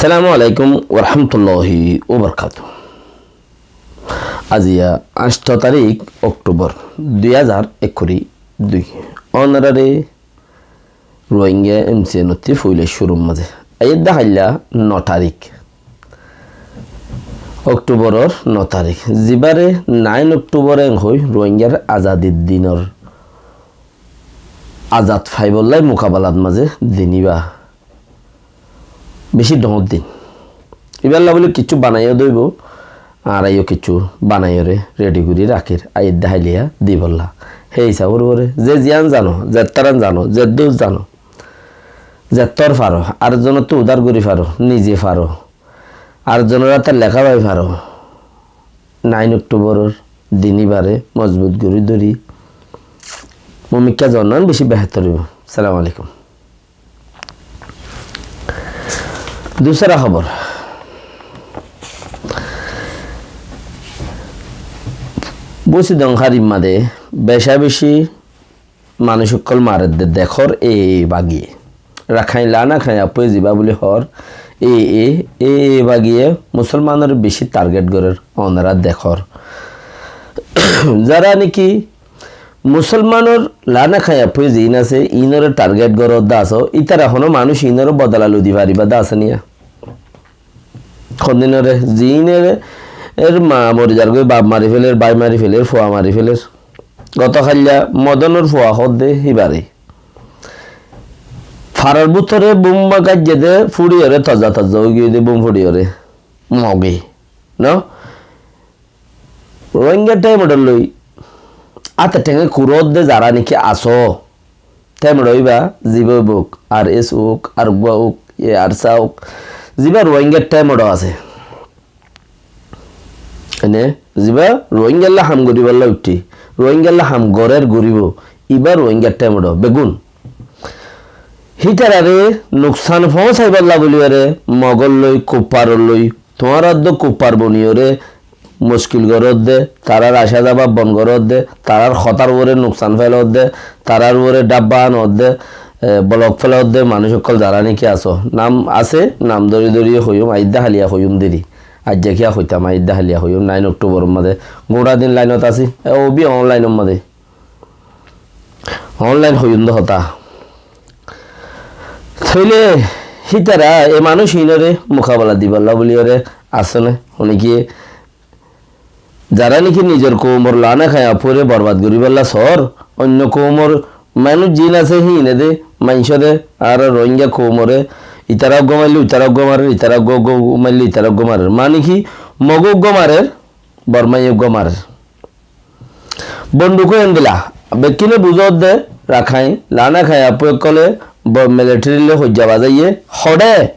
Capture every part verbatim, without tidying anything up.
Assalamu alaikum warahmatulláhi wabarakátuhu. Aziya añctho tarík Oktubor dui házar ekkuri dui. Ónorare Ruáingga M C N ottú foila cúrur mazé. Aiyér de háilla no tarík. Oktuboror no tarík. Zibáre nine Oktubor en hoi Ruáinggar azadir dinor azad faibollá mukabalat mazé din íba. Bicí dhoóñr din. Íballá bóli kiccú banaiyó dóibo, añára yó kiccú banaiyóre redi gorí rakír, aiyér de háilla dibollá. Hé hísafor uore ze ziyán zano, zettáran zano, zeddúr zano, zettór faro, ar zonottú udár gorí faro, nize faro, ar zonor áte leká fai faro. Nine Oktuboror din íbare mozbut gorí dóri, mumikká zonnan bicí behétor óibo. Assalamu alaikum. Dusra hóbor. Busidong hárimma de becá-becí manúic ókkol maredde dekór A A bagiye. Rakháin lana kháin afué zibá bóli hoór A A, A A bagiye musolmanore bicí target gorér ónora dekór. Zará niki musolmanor lana kháin afué ziín asé, iínore target goródde asó, ítara honó manúic iínore bodola lodi faribá de asé niya? Hondinore, ziínore, er ma mori zargói, baf mari féler, bái mari féler, fua mari féler. Goto háilla Modonor fua hoódde híbare. Farar bútore bum gaijjé de, fúçiyore tozza-tozza óigiyoi de bum fúçiyore. Moge, no? Ruáingga thémedhollói áte thénge kuródde zará niki asó, thémedho íba zibá óibok, ar es ók, ar uggúa ók, e arsa ók, zibá Ruáingga thémedho asé. Ene, zibá Ruáinggallá ham goríballá uiththé, Ruáinggallá ham gorér goríbo, íba Ruáingga thémedho, beggún. Hítarare nuksan foóñsaiballá bóliyoré, mogollói, kupparollói, tuáñraddó kuppar boniyóre, muckil goródde, tarár acá zaba bon goródde, tarár hotár uore nuksan félodde, tarár uore dhábba anodde, e, bolok félodde, manúic ókkol zará niki asó. Nam asé, nam dóri dóri hoiyúm, aiyér de háilla hoiyúm deri. Aijja kiyá hoitám, aiyér de háilla hoiyúm, nine Oktuboror mazé. Gúñça din lainot así, e, óbi onlainor mazé. Onlain hoiyúm de hotá. Tóile hítara e manúic iínore mukabela dibálla bóliyoré asé né? Óniki zará niki nizor koumor lana kaya fuáre borbad goríbálla soór, oinno koumor manúic ziín asé híine de maincóre añára Rohingya koumoré itará uggúa maille uitará uggúa marer, itará uggúa uggúa maille itará uggúa marer. Mani ki Mogó uggúa marer, Bormaye uggúa marer. Bonduk ói endilla, bekkúne buzódde Rakháin, lana Rakháin afué ókkole bo-, military loi hoijja bazaiyé, hoçé?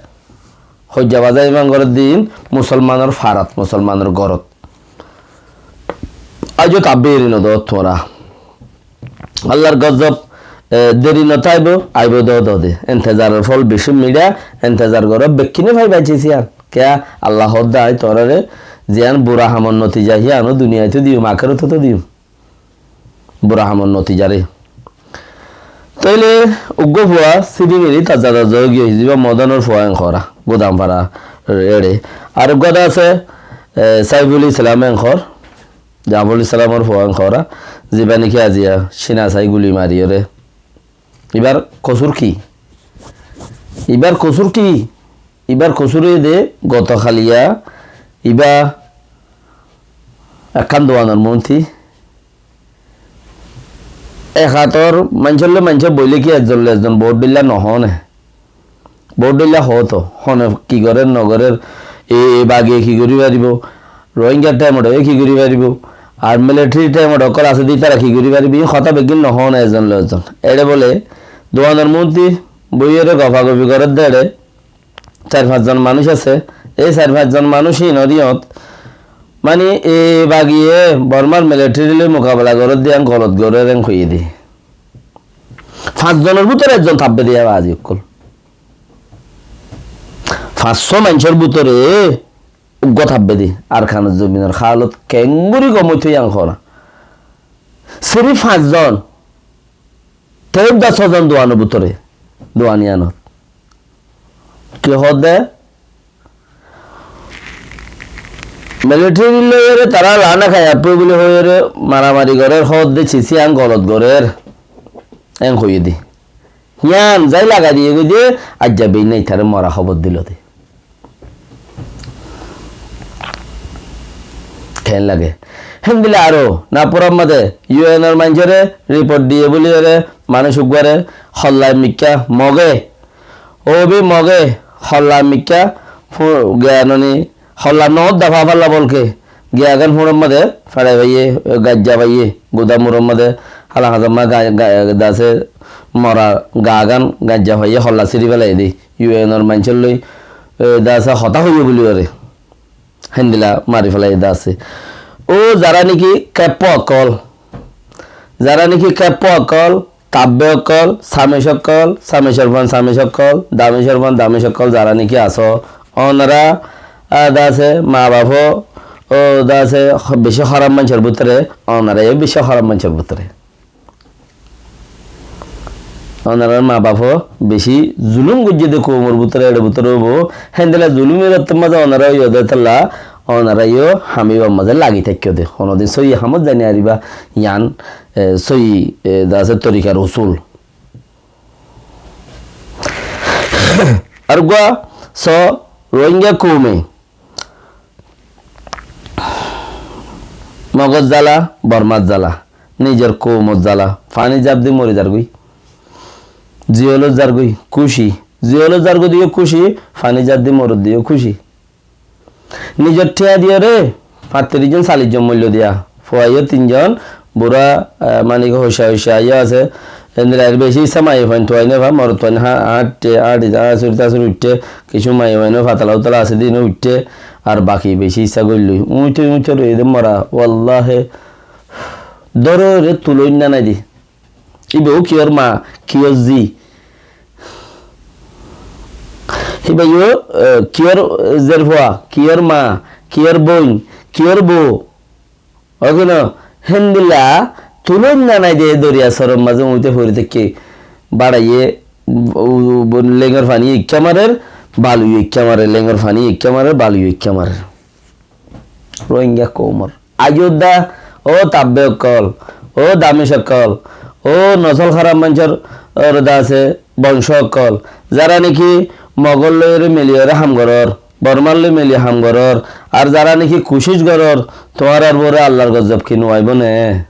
Hoijja bazai mangoré din musolmanor farat, musolmanor górot. Aijó tabbe eri nodó tuáñra. Allar gozob, e, deri notáibo, aibó dó dó de. Entezaror fol bicí miçá, entezar goró, bekkúne faiba cis yián. Kiyá? Allah hoódde aññí tuáñráre ziyán bura hamor notija híyan ó duniyait ó diyum, akératot ó diyum. Bura hamor notija re. Tóile uggúa fua síri miri tazza tazza ói giyói, zibá Modonor fua en hoór, Gudamfara éçe. Ar uggúa de asé, e, Saiful Islam en hoór, Saiful Islamor fua en hoór, zibá niki aziya Cína asái guli mariyóre. Ibár kosúr ki? Ibár kosúr ki? Ibár kosúr óiye de goto háliya ibá ekkán duanor muúnti ek hator maincór loi maincé boilé ki ezzon loi ezzon bout dhoilla nohoóne? Bout dhoilla hoóto, hone ki gorér nogorér, e, e bagiye ki gorí faribó, Rohingya thémedhoye ki gorí faribó, ar military thémedho ókkol asé de ítara ki gorí faribó, iín hotá beggín nohoóne ezzon loi ezzon. Éçe bóle duanor muúnti boiyóre gofagofi gorédde éçe, sair fañszon manúic asé, ei sair fañszon manúic híinor yót, mani e bagiye Bormar military loi mukabela gorédde yián golot gorér en hoiyé de. Fañszonor bútore ezzon tabbe de yá bazi ókkol. Fañs cót maincór bútore uggúa tabbe de. Arkanor zobinor hálot keéngorí gom óito yián hoó na. Sirif fañszon, te uggúa sózon duanor bútore, duan yiánot. Ki hoódde? Militeri loiyóre tará laana kaiya fore buli hoiyóre maramari gorér, hoódde cici yián golot gorér. En hoiyé dé. Yián zai lagai diyé goi dé, aijja beinna itaré mora hóbor dilo dé. Keén lage? Héndilla aró Nagpuror mazé U N or maincóre riport diyé buli ore manúic uggúare holla mikká Moge. Óu bái Moge holla mikká fu-, giyanoni holla noódda fafalla bolke giyagán fuñçor mazé feçai faiyé, gaijja faiyé, gudamuror mazé hala hazamma ga-, ga-, dase mora gagán gaijja faiyé holla siri felaiyé dé. U N or maincór loi, e, dase hotá hoiyé buli ore. Héndilla mari felaiyé dase. Óu zará niki keppo okkol, zará niki keppo okkol, tabbe okkol, samic okkol, samicor fuan samic okkol, damicor fuan damic okkol, zará niki asó, onora, a, dase ma bafo, óu dase beci hóraf maincór bútore, onora yó beci hóraf maincór bútore. Onorar ma bafo beci zulum goijjé dé koumor bútore, eçe bútore óibo. Héndilla zulumor ottór mazé onora óiyo dé tolla, onora yó hamibar mazé lagi táikko dé. Honodin sóiyi hamot zai no fariba, yián, e, sóiyi, e, dase torikar usul. Ar uggúa so Rohingya koume Mogor zala, Bormar zala, nizor koumor zala, faní zaf di mori zargói. Ziyólot zargói kúci, ziyólot zargói diyó kúci, faní zaf di morodde yó kúci. Nizor thiañ diyóre, fañtiríc zon, sallic zon moillo diya. Fua yó tin zon, bura, e, mani ki hoica hoica yó asé. Endilla ar beci issá maiyafuain tuain no fa, morotfuain ha-, hañçe, hañçi, hañsuri tañsuri uiththé. Kissú maiyafuain no fatala utala asé dé, ino uiththé. Ar baki beci issá goillói. Uñithe uñithe roiyé dé mora. Wallahi. Dóre re tulóinna nái dé. Íba ó kiyór ma, kiyór zi. Íba yó, e, kiyór zerfua, kiyór ma, kiyór bóin, kiyór bou. Ókeno, héndilla tulóinna nái dé doriya soror mazé uñithe fori táikke. Báçaiye, u-, u-, lengor faní ekká marer, balu ekká marer, lengor faní ekká marer, balu ekká marer. Rohingya koumor. Aijjó dé, ó tabbe okkol, ó damic okkol, ó nosol háraf maincór, or dase bonco okkol, zará niki Mogor loi ore mili ore ham gorór, Bormar loi mili ham gorór, ar zará niki kucíc gorór, tuáñrar uore Allar gozob ki no aibó né?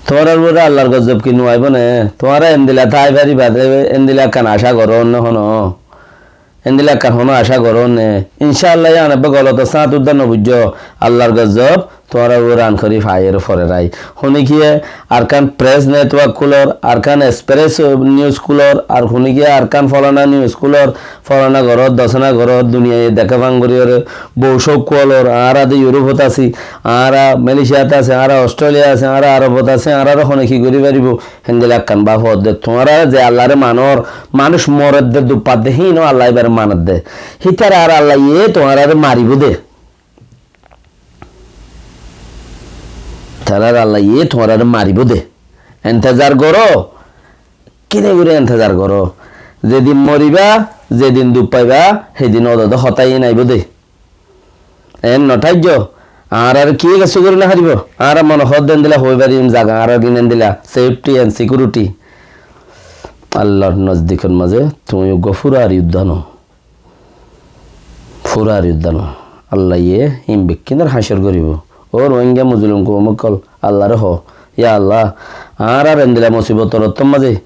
Tuáñrar uore Allar gozob ki no aibó né? Tuáñra endilla tái faribá dé, endilla ekkán acá goró né hono? Endilla ekkán hono acá goró né? Incá Allah, yián ebbe golotor sáñt uddá no buijjó. Allar gozob tuáñrar uore an gorí faiyóre forer ai. Honikiye Arkan Press Network kulor, Arkan Express News kulor, ar honikiye Arkan folana news kulor, folana gorór, dosana gorór, duniyaiye deká fán goríyore, bou cóuk kuwalor, añára de Yurupot así, añára Malaysiat así, añára Australia así, añára Arobot así, añárare hone ki gorí faribó? Héndilla ekkán báfa de, tuáñra ze Allaré manor, manúic moredde, duk fadde, híin ó Allah ibáre manedde. Hítara ar Allaye tuáñrare maribó de. Tarár Allaye tuáñrare maribó de. Entezar goró. Kene gorí entezar goró? Zedin moribá, zedin duk faibá, hedin ódode hotá iín aibó de. En no tháijjo. Añárare kiyé kessú gorí no faribó. Añára mone hoódde endilla hoi farim zaga añárar iín endilla. Safety and security. Allar nozdikor mazé tuñí uggúa furari uddá no. Furari uddá no. Allaye híin bekkúnor hácor goríbo. Ó Rohingya mozlum koum ókkol, Allaré hoó, ya Allah, añárar endilla musibotor ottór mazé,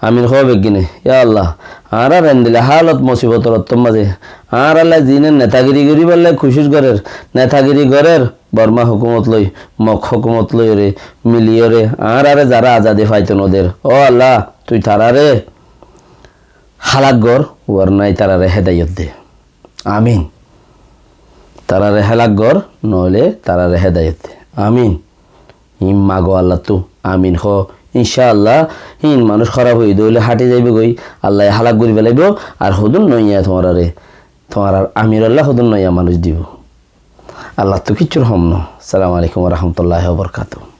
amin hoó beggúne, ya Allah, añárar endilla hálot musibotor ottór mazé, añárallá ziíne netagiri goríballá kucíc gorér, netagiri gorér, Borma hókumot loi, Mog hókumot loiyóre, miliyóre, añáráre zará azadi faito no der. Ó Allah, tui taráre hálak gor, warna ítarare hédayot de. Amin. Tarare hálak gor, noóile tarare hédayot de. Amin. Híin mago Allattú. Amin hoó. Incá Allah, híin manúic hóraf óiye de óile háthi zaibogói, Allaye hálak gorí felaibó, ar hodún noiya tuáñrare, tuáñrar amirolla hodún noiya manúic dibó. Allattú kiccúr hom no. Assalamu alaikum wa rahmatullahi wa barakatuhu.